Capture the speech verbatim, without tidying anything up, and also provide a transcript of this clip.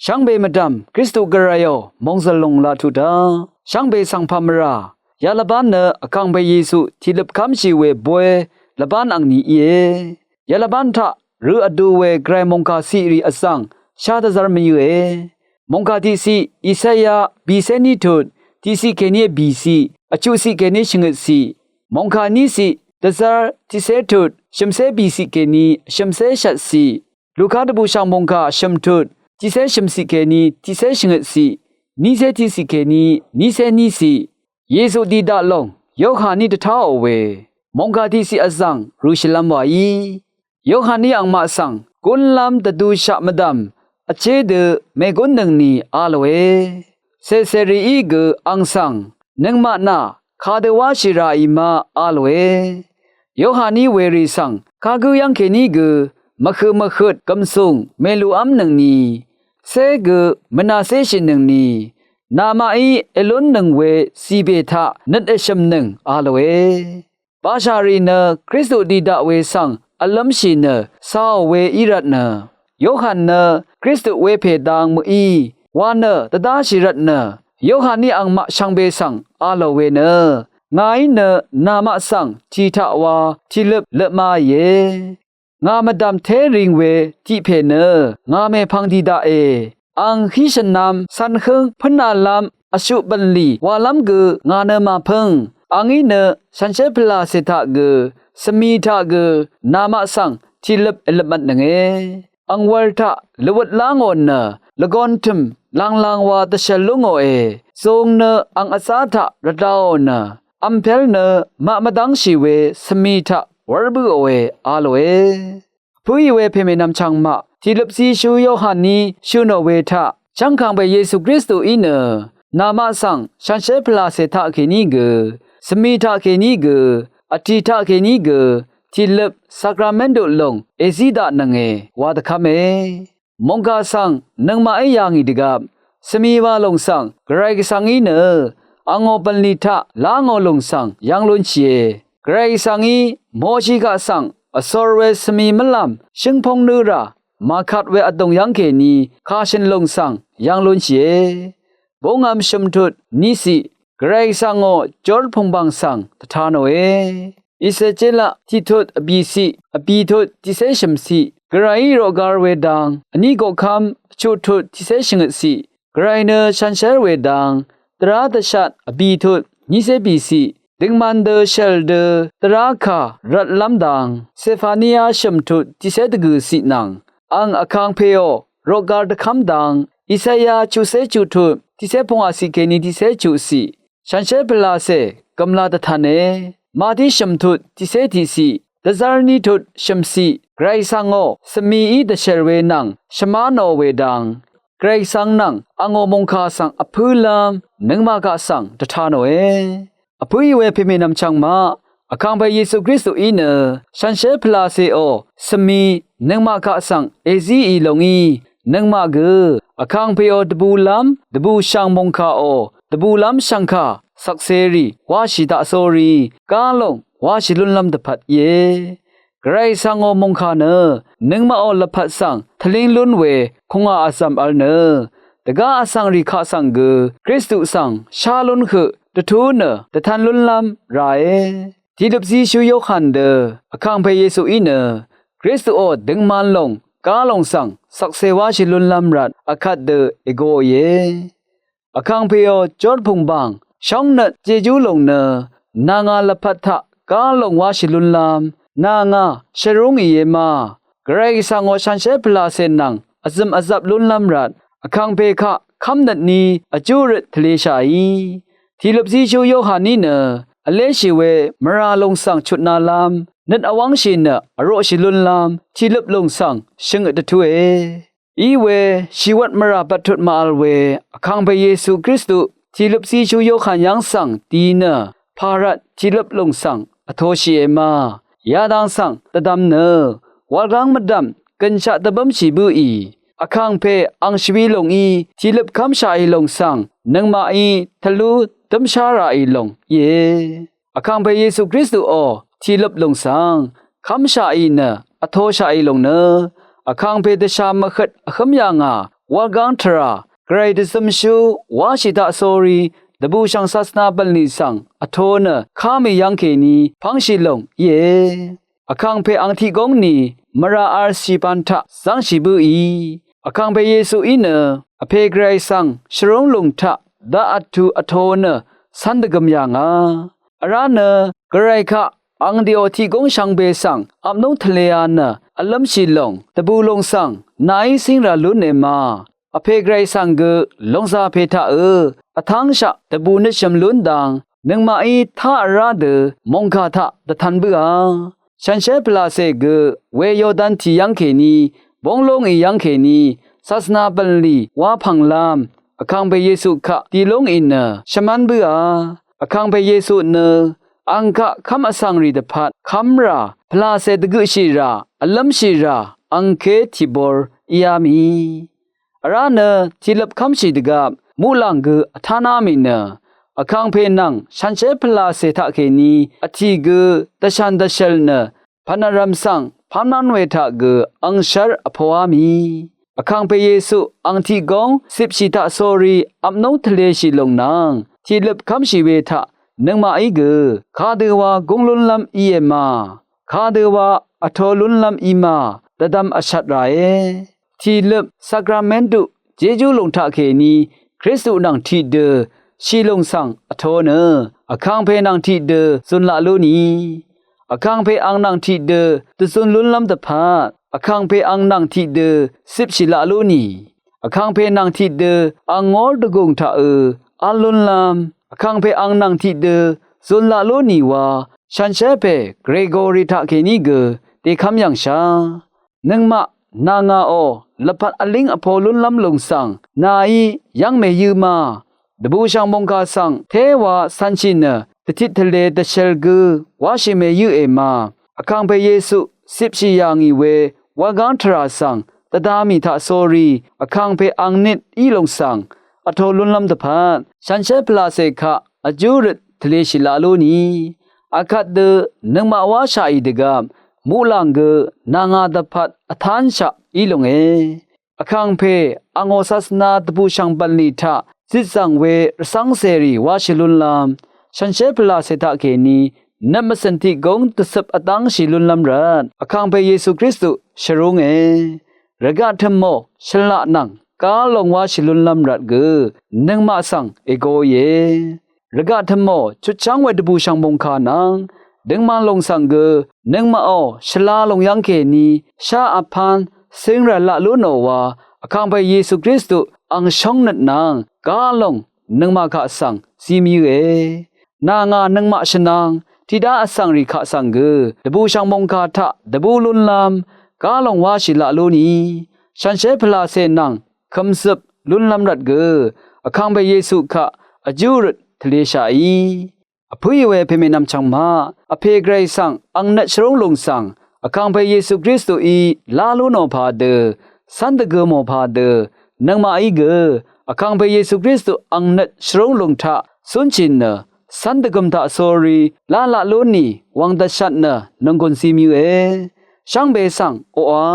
Shvngbe mvdv̀m Kristu gvrayò mòngzø̀l lòng laq tuq dá shvngbe svng pà mvrà. Yalvbán nø Vkàngpè Yesu tiqløp kv́mshì we boy lvbán angni íe. Yalvbán taq rø vdu we gvray mòngkà ciqrì vzv̀ng shá dvzv́r mvyǿe. Mòngkà tiqciq Isaya bìcé ní tut tiqciq kèní vbìciq vchuqciq kèní shvngøtciq. Mòngkà níciq dvzv́r tiqcé tut shø̀mcé bìciq kèní shø̀mcé shvtciq. Luka dvbùshv̀ng mòngkà shø̀m tut tiqcé shø̀mciq kèní tiqcé shvngøtciq, nícé tiqciq kèní nícé níciq. Yesu didaq lòng Yohaní dvtáò we mòngkà tiqciq vzv̀ng røshìlv́m wàí. Yohaní angmaq svng gúnlv́m dvdushaq mvdv̀m vché dø mègúnnøngni a lòe. Cècèrìí gø ang svng nøngmaq nà kadø wáshì ràì ma a lòe. Yohaní werì svng kagǿ yv́ng kèní gø mvhø mvhøt gv̀msùng mèlùv́mnøngni cé gø mvnàcéshìnøngni namaqí èlúnnøng we cìbè taq nøt èshø̀mnøng a lòe. Bashà rì nø Kristu didaq we svng vlǿmshì nø cāò we í rvtnø Yohan nø Kristu wepè dang mø̀í wa nø dvdáshì rvtnø Yohaní angmaq shvngbe svng a lò we nø ngàí nø namaq svng tì taq wa tìløp løpmáìe. Ngà mvdv̀m té ring we tiq pè nø ngà mèpvng didaqe. Ang hí shvnv̄m cv̄n hǿng pǿnalv́m vshuq bv̀nlì walv́m gø ngà nø màpǿng. Angí nø shànshér pvlàcè taq gø svmi taq gø namaq svng tìløp èløpmvtnønge. Ang wv̄l taq lvwøt lá ngò nø lvgōn tø̀m langlang wa dvshv̀l lú ngòe. Zūng nø ang vzá taq rvdāò nø vmpél nø maq mvdv́ngshì we svmi taq wv́r bǿòe a lòe. Vpǿì we pèmènvm chvngmaq tìløp zíshú Yohaní shø̀nò we taq chv́ng Vkàngpè Yesu Kristuí nø namaq svng shànshér pvlàcè taqkèní gø svmi taqkèní gø vtì taqkèní gø tìløp sakramentu lòng èzí daqnønge wa dvkv́me. Mòngkà svng nøngmaqí yà ngì dvgvp svmi wa lòng svng Gvray Gvsvngí nø angò bv̀nlì taq lá ngò lùng svng yv́ng lúnshìe. Gvray Gvsvngí Moshi kaq svng vsor we svmi mvlàm shǿngpóng nǿ rà màkat we vdùng yv́ng kèní kàshø̀n lùng svng yv́ng lúnshìe. Búngvm shø̀m tut niqciq Gvray Gvsvngò Jórpùngbàng svng dvta nòe. Isecela tiqtut vbìciq vbìtut tiqcé shø̀mciq Gvrayí roqgar we dang vní koqkv́m vchuqtut tiqcé shvngøtciq Gvray nø shànshér we dang dvrá dvshat vbìtut niqcé bìciq døngman dø shèl dø dvrá kà rvtlv́m dang Sefaniya shø̀m tut tiqcé dvgø̀ciq nvng ang Vkàngpèò roqgar dvkv́m dang Isaya chuqcé chuqtut tiqcé pungwàciq kèní tiqcé chuqciq shànshér pvlàcè gv̀mlā dvtv̄ne. Mati shø̀m tut tiqcé tiqciq dvzv́r ní tut shø̀mciq Gvray Gvsvngò svmií dvshèl we nvng shvmá nò we dang Gvray Gvsvng nvng angò mòngkà svng vpǿlv́m nøngmaq kaq svng dvta nòe. Vpǿì we pèmènvm chvngmaq Vkàngpè Yesu Kristuí nø shànshér pvlàcèò svmi nøngmaq kaq svng èzíì lòngí nøngmaq gø Vkàngpèò dvbùlv́m dvbùshv̀ng mòngkàò dvbùlv́m shv̀ngkà shvkserì wáshì daqsórí gálòng wáshì lúnlv́m dvpvt íe. Gvray Gvsvngò mòngkà nø nøngmaqò lvpat svng tvlíng lún we kùngà vzv̀m vl nø dvgá vsvngrì kaq svng gø Kristu svng shá lún høq dvtú nø dvtv̄n lúnlv́m ràe. Tiqløp zíshú Yohan dø Vkàngpè Yesuí nø Kristuò døngman lòng gálòng svng shvkse wáshì lúnlv́m rvt akvt dø ègoìe. Vkàngpèò jórpùngbàng shóngnøt jejú lòng nø nà ngà lvpat taq gálòng wáshì lúnlv́m nà ngà shvrúngìe ma. Gvray Gvsvngò shànshér pvlàcè nvng vzø̀m vzvp lúnlv́m rvt Vkàngpè kaq kv́mnøtní vjú røt tvleshàí. Tiqløp zíshú Yohaní nø vléshì we mvrà lòng svng chutnalv́m nøt vwv́ngshì nø vroqshì lúnlv́m tiqløp lòng svng shvngøt dvtúe. Iwe shìwvt mvrà bvttut màvl we Vkàngpè Yesu Kristu tiqløp zíshú Yohan yv́ng svng di nø pà rvt tiqløp lòng svng vtoshìe ma. Yadang svng dvdvm nø wàlgáng mvdv̀m gø̀nshaq dvbǿmshì bǿì. Vkàngpè ang shvwi lòngí tiqløp kv́mshaqì lòng svng nøngmaqí tvlú dǿmshá ràì lòng íe. Vkàngpè Yesu Kristuò tiqløp lòng svng kv́mshaqì nø vtoshaqì lòng nø Vkàngpè dvshà mvhøt vhǿm yà ngà wagáng tvrà, gvray dvzømshú wáshì taqsórí, dvbùshv̀ng sasvna bv̀nlì svng vtō nø ká mì yv́ngkèní pv́ngshì lòng íe. Vkàngpè ang tiq góng nì mvrà arshì pan taq zv́ngshì bǿì. Vkàngpè Yesuí nø vpè gvray svng shvrúng lùng taq daqvt tu vtō nø cv́n dvgøm yà ngà. Vrá nø gvray kaq ang dèò tiq góng shvngbe svng apnúng tvlēā nø vlǿmshì lòng dvbù lòng svng nàí cíng rà lún èmà. Vpè gvray svng gø lòngzà pè taqø̄ vtángshaq dvbù nøtshø̀m lún dang nøngmaqí tá vrá dø mòngkà taq dvtan bǿà. Shànshér pvlàcè gø we Yordan tì yv́ngkèní bóng lúngì yv́ngkèní sasvna bv̀nlì wá pv̀nglv́m Vkàngpè Yesu kaq di lúngì nø shvmv́n bǿà. Vkàngpè Yesu nø ang kaq kv́m vsvng rì dvpvt kv́mrà pvlàcè dvgøqshìrà vlǿmshìrà angké tìbor íá mì. Vrá nø tìløp kv́mshì dvgvp muqlàng gø vtáná mì nø Vkàngpè nvng shànshér pvlàcè taqkèní vtì gø dvshàn dvshv̀l nø pv̀nàrv̀m svng pánmv́n we taq gø angshv́r vpoá mì. Vkàngpè Yesu ang tiq góng cipshì taqsórí apnúng tvlēshì lòng nvng tìløp kv́mshì we taq nøngmaqí gø kadøwa gúng lúnlv́m íe ma, kadøwa vtō lúnlv́m í ma dvdvm vshvt ràe. Tìløp sakramentu jejú lùng taqkèní Kristu nvng tiqdø shì lùng svng vtō nø Vkàngpè nvng tiqdø zūn laq lú nì. Vkàngpè ang nvng tiqdø dvzūn lúnlv́m dvpvt Vkàngpè ang nvng tiqdø cipshì laq lú nì. Vkàngpè nvng tiqdø ang ngór dvgùng taqø̄ v́l lúnlv́m Vkàngpè ang nvng tiqdø zūn laq lú nì wa shànshér pè Gregori taqkèní gø dèkv́m yv̀ngshà. Nøngmaq nà ngàò lvpat vlíng vpo lúnlv́m lùng svng nàí yv́ng mèyø ma. Dvbùshv̀ng mòngkà svng téwa cv̄nshì nø dvtit tvlē dvshv̄l gø wáshì mèyø̄ èmà. Vkàngpè Yesu cipshì yà ngì we wagáng tvrà svng dvda mì taqsórí Vkàngpè ang nit í lùng svng vtō lúnlv́m dvpvt shànshér pvlàcè kaq vjú røt tvlēshì laq lú nì. Akvt dø nøngmaq wáshaqì dvgvp muqlàng gø nà ngà dvpvt vtánshaq í lùnge. Vkàngpè angò sasvna dvbùshv̀ng bv̀nlì taq zitzv̀ng we rvcv́ngcèrì wáshì lúnlv́m shànshér pvlàcè taqkèní nøt mvcø̀n tiq gúng dvcøp vdv́ngshì lúnlv́m rvt Vkàngpè Yesu Kristu shvrúnge. Rvgaq tø̀mò shvlaq nvng gá long wáshì lúnlv́m rvt gø nøngmaq svng ègoìe. Rvgaq tø̀mò chutchv́ng we dvbùshv̀ng mòngkà nvng døngman lòng svng gø nøngmaqò shvla lòng yv́ngkèní shá vpán cøng rv̀l laq lú nò wa Vkàngpè Yesu Kristu ang shóngnøt nvng gá lòng nøngmaq kaq svng zí mvyǿe. Nà ngà nøngmaq shvnvng tiqdá vsvng rì kaq svng gø dvbùshv̀ng mòngkà taq dvbú lúnlv́m gá lòng wáshì laq lú nì. Shànshér pvlàcè nvng kø̀mzøp lúnlv́m rvt gø Vkàngpè Yesu kaq vjú røt tvlēshàí. Vpǿì we pèmènvm chv̀ngmaq vpè gvray svng ang nøt shvrúng lùng svng Vkàngpè Yesu Kristuí lá lú nò padø cv́n dvgø mò padø nøngmaqí gø Vkàngpè Yesu Kristu ang nøt shvrúng lùng taq cúnshì nø cv́n dvgøm taqsórí lá laq lú nì wvng dvshat nø nònggùn zí mvyǿe. Shvngbe svng oqà